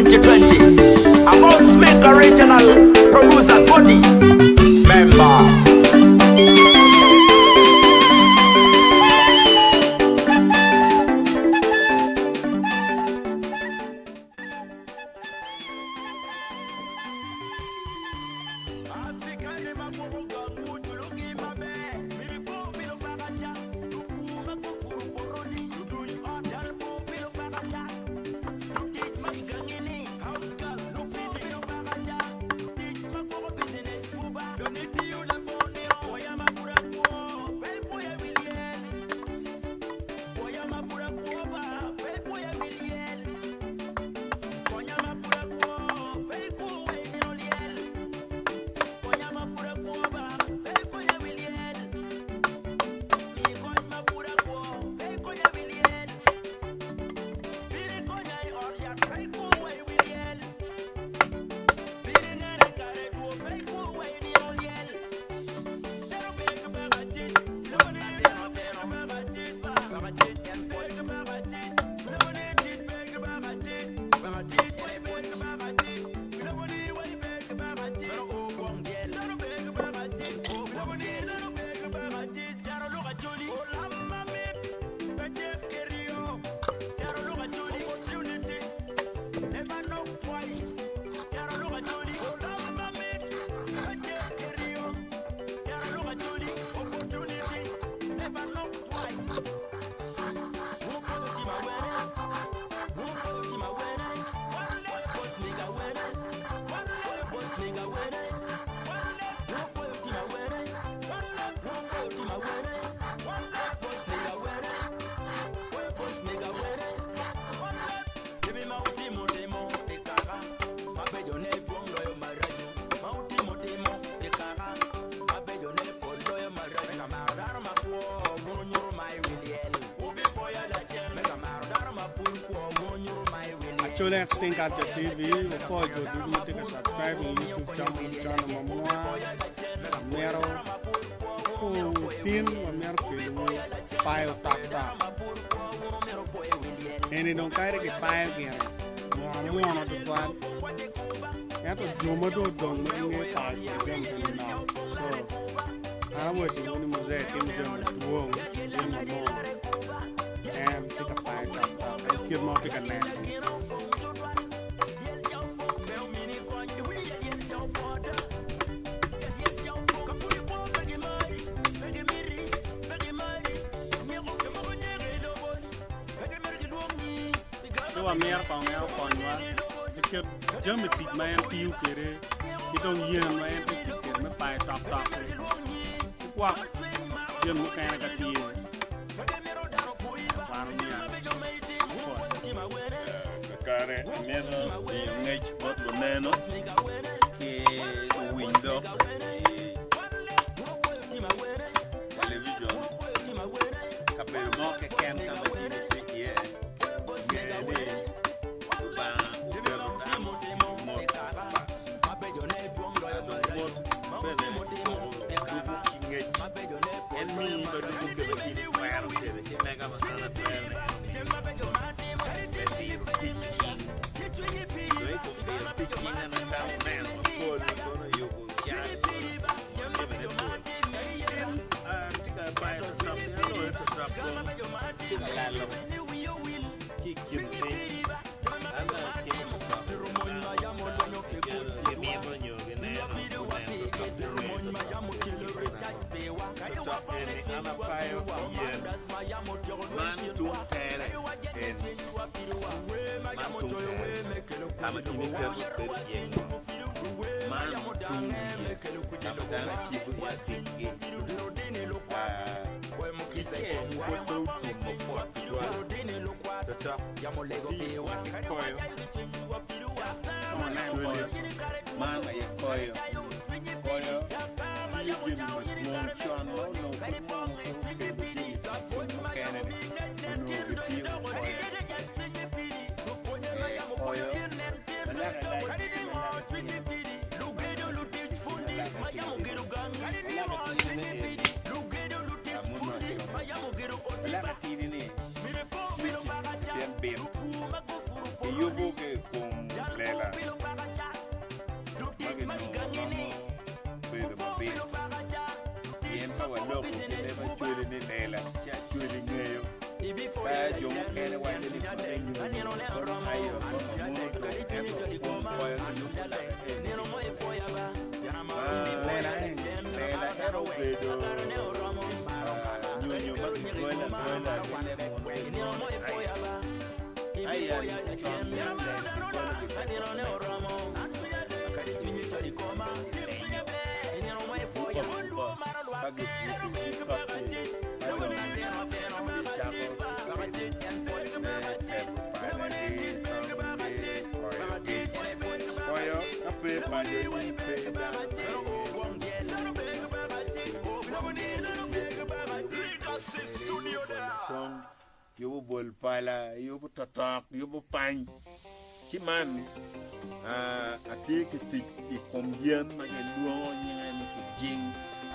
2020. A House Maker Regional Producer Body Member. Acholi Extinct Culture TV wapwoyo jo ducu ma tye ka subscribe i YouTube channel ma mwa mito pur tin wamito kelowu payo tak tak eni dong kadi kipayo gire mwono mwono tutwal ento jo ma dong odong ma gingeyo payo kodi jami pud nok so an awaco ni muzee timo jami madwong jami mamwonya en tye ka payo tak tak en kit ma watye ka neno. Ci wamito kong en okonywa ki kit jami tic ma en tiyo kwede ki dong yen ma en tye ka tic kwede me payo tok tok-ki ki gwok gin mukene ka tye wan omyero wapwod. Kakare amito miyo ngec bot luneno ki luwiny lok i telebijon kabedo mo keken ka ma in itye iye nge ni Lubanga oketo dano i mot mapat dong mot bene kipoko lubo ki ngec en miyi ma lubo kit ma in itwero kwede ki mega ma an atwero ni en omiya mot me diro tic cing dong i kom diro tic cing en acako neno mapol ma kono yubo cal kono timo jamine pol in atye ka bayo totok ni aloyo totok dong tye ka lalo ki i kin piny an dong atimo totok dano gimito nyo gineno guneno totok gungeyo totok totok eni an apayo ki yen man tung tere eni man tung tere ka ma in iketo bedo iye ngo man tung wiye ka ma dano cibo iye aticgi ki ceng pwod pe otum mapwot tutwal totok tye wa ki koyo cwali man aye koyo koyo tiyo jami madwong con ma onongo pud mono pe gukelo jami tic mukene ni onongo gitiyo ki koyo ee koyo ma lake lac ki ma lake tidi ma lake tidi ne eni Alaka tidi-ni tye tic latin bit. Kiyubo ki i kom mukene waco ni kono nyonyo kono ayo kono mono dong ento kom koyo giyubo lake eni ma Lela eni. lela en obedo ah, nyonyo ma kigolo agola ki leb munu gilwongo ni aya. Aya ni con yam lela gigolo ki te poto me ka gilenyo gibuko abuka ka gibuko ci kati ka dong gicako tic kwede me teto palagi, tongi, koyogi. Koyo ka pe paco-ni pe dano ma tong, yubo bol pala, yubo totok, yubo pany. Ci man atye ki tic i kom yen ma gilwongo nyinge ni kijing.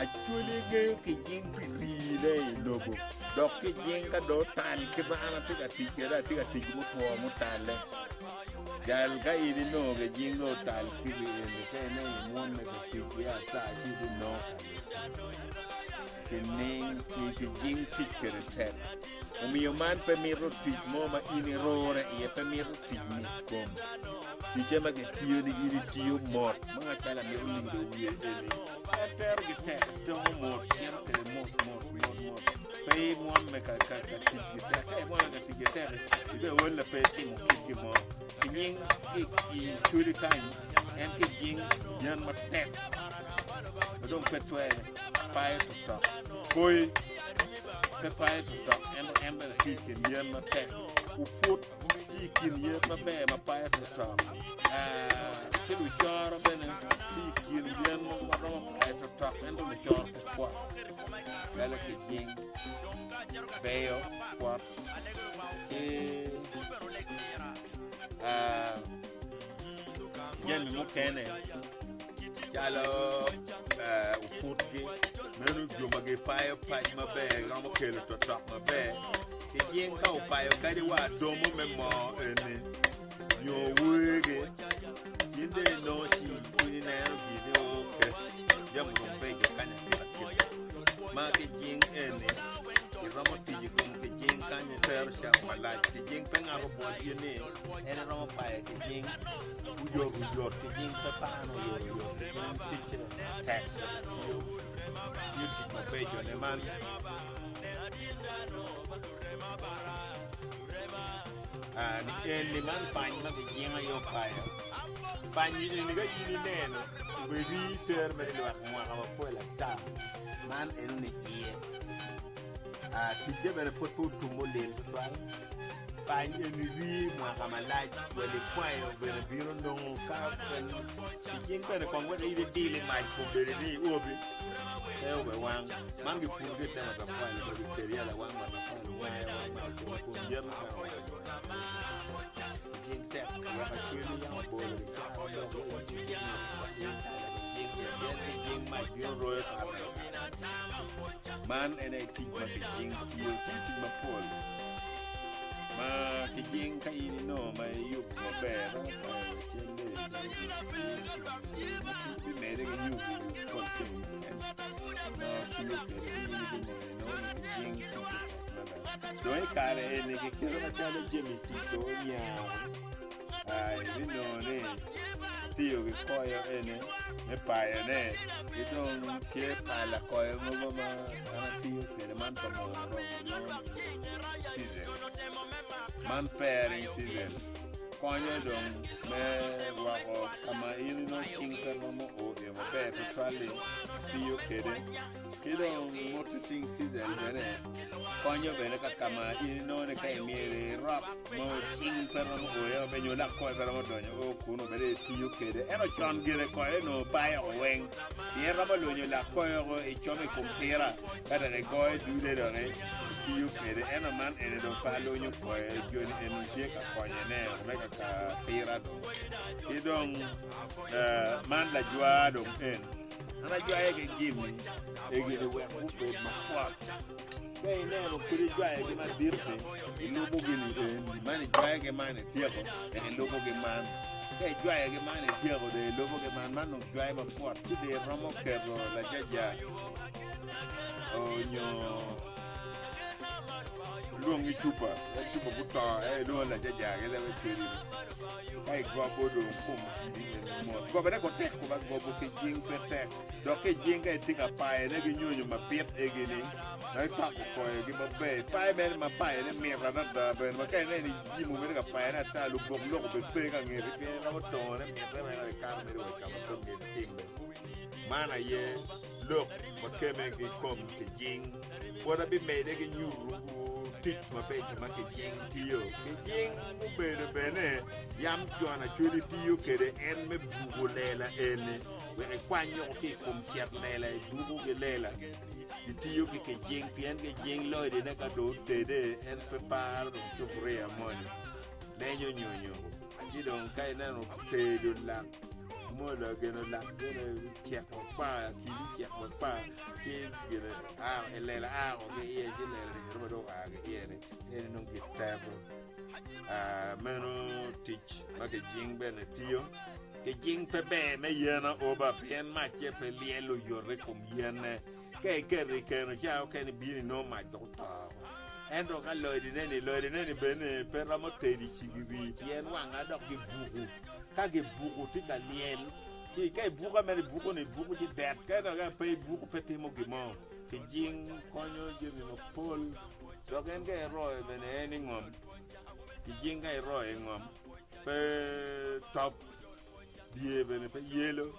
Acholi ngeyo kijing pi riine i lobo, dok kijing ka dong otal kit ma an atye ka tic kwede, atye ka tic mutwo mutalle. Jal ka in inongo kijing dong otal kiti eni ka ineno imwonne ka tic ki ata ci ibinongo ka lit. Kining kijing tic kwede tek. Omiyo man pe mito tic mo ma in irure iye, pe mito tic mit kom. Ticce ma gitiyo ni in itiyo mot, ma nga calo amito lindo wiye eni, en tero gi tek, tongo mot, cito kwede mot mot mot mot. Pe imwomme ka ka ka tic gi tek, ka imwomme ka tic gi tek, ibe welle pe itimo kit gin mo. Ki nying ki i cwali kany, en ki jing yen matek ma dong pe twere, payo totok, koi. Pe payo totok, ento en bene tye i kin yen matek. Oput tye i kin yen maber ma payo totok. Ki lucoro bene tye i kin yen mogo ma romo payo totok, ento lucoro pe kwot. Calo kijing, beyo kwot, ki jami mukene. Calo oputgi, meno jo ma gipayo pac maber giromo kelo totok maber ki jing ka opayo kadi wa adomo me moo eni nyo wegi in dong inongo ci in ineno gin ni oke jami dong beco kany atika tika ma ki jing eni iromo tic i kom ki jing kany itero cawa malac ki jing pe ngato bot in ni En romo payo ki jing oyotoyot ki jing pe pano oyotoyot ki jing ticce tek dok tiyo tiyo tic mabeco ne man ni eni man pany ma kijingo aye opayo pany eni ka in ineno obedi tero mere lwak mwaka mapol ata man enoni iye ticce bene pud pe otum olil tutwal. Pany eni rii mwaka malac wa likwayo bene bino nongo ka cing bene kong wek in idil i mac kombeddi ni iobi pe obe wang man gipuro ki i te matafali ma gikelo iye lawang matafali ngwee wang mac kun kun yen mukene owang cing tek wek acweli yam obolo gicaro dok pien gijing mac bino royo kare Man en aye tic ma kijing tiyo, tye tic mapol ma kijing ka in inongo ma iyubo maber romo payo cal lee calo gin ma pud bimede ki nyuto yub pol jami mukene ma tiyo kwede ki in ibineno inongo ni kijing ticce tek mada. Dong i kare eni kiketo macalo jami tic dong onya Ibinongo ni atiyo ki koyo eni me payone ki dong tye pala koyo mogo ma an atiyo kwede man pa munu dong kilwongo ni cizel man pairing cizel konyo dong me rwako ka ma in inongo cing pe romo o iye maber tutwal-li tiyo kwede. Ki dong mortising cizel bene konyo bene ka ka ma in inongo ni ka imyero irok ma cing pe romo oyo maber nyo lak koyo pe romo donyo o kunu bene itiyo kede. Ento con gire koyo onongo payo oko weng pien romo lunyo lak koyo oko icomo i kom tira ka dok igoyo dude doki itiyo kede. Ento man eni dong pe alunyo koyo joni eni tye ka konyone me kaka tira dong. Ki dong man lajwa dong en. An ajwayo ki gin-ni egini wek gubed mapwot. Ka ineno kit ijwayogi madit-ti, ilubogi ni eni, man ijwayogi man ityeko, dok ilubogi man. Ka ijwayogi man ityeko, dong ilubogi man, man dong jwayo mapwot, ci dong iromo keto lajaja nyo Ilwongi cupa, en cupa guto, en ilwongo lajaja ki lebe cweri. Ka igobo dong kom mot. Gobone ko tek ko ba gobo ki jing pe tek. Dok ki jing ka itye ka payone ki nyonyo mabit egini, ma ipako koyogi maber. Ipayo mere ma payone mit adada bene ma ka ineno ijimo mere ka payone ata lubok lok obed pe ka ngeti pien iromo tongone mitte mere ikato mere wa i ka ma pe myero itimme. Man aye lok ma kemme ki kom kijing. Pwod abimedde ki nyuto tic mabeco ma kijing tiyo. Kijing obedo bene yam con Acholi tiyo kwede en me buko lela eni wek ikwany woko ki i kom cet lela ibuko ki lela. Gitiyo ki kijing pien kijing lodine ka dong otede en pe paro dong cupuria moni lenyo nyonyo ci dong ka ineno otedo lak mola gene lak gene ocek makwar kidi ocek makwar ci gine a lela a woko ki iye ci lela ni ma dong oa ki iye ni en nongo kiteto meno tic ma kijing bene tiyo kijing pe ber me yen aoba pien macce pe lyel oyot i kom yenne ka iketo i keno ca okene ibino inongo mac dok oto woko ento ka lodine-ni lodine-ni bene pe romo tedo i cigiri pien wanga dok gibuku ka gibuku tye ka lyel Ci ka ibuka mere ibuko ni ibuko ci det ka ineno ka pe ibuko pe timo gin mo. Kijing konyo jami mapol dok en ka iroyo bene en i ngom kijing ka iroyo i ngom pe top dye bene pe yelo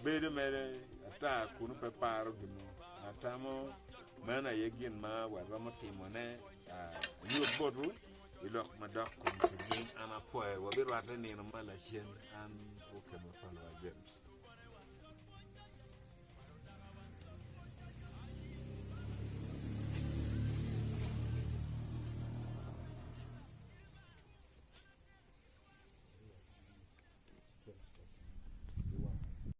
bedo mere ata kunu pe paro gin mo. Atamo meno aye gin ma waromo timone anyut botwu. I lok madok kom kijing, an apwoyo. Wabirwatte nino ma lacen. An Okemo pa Lubanga.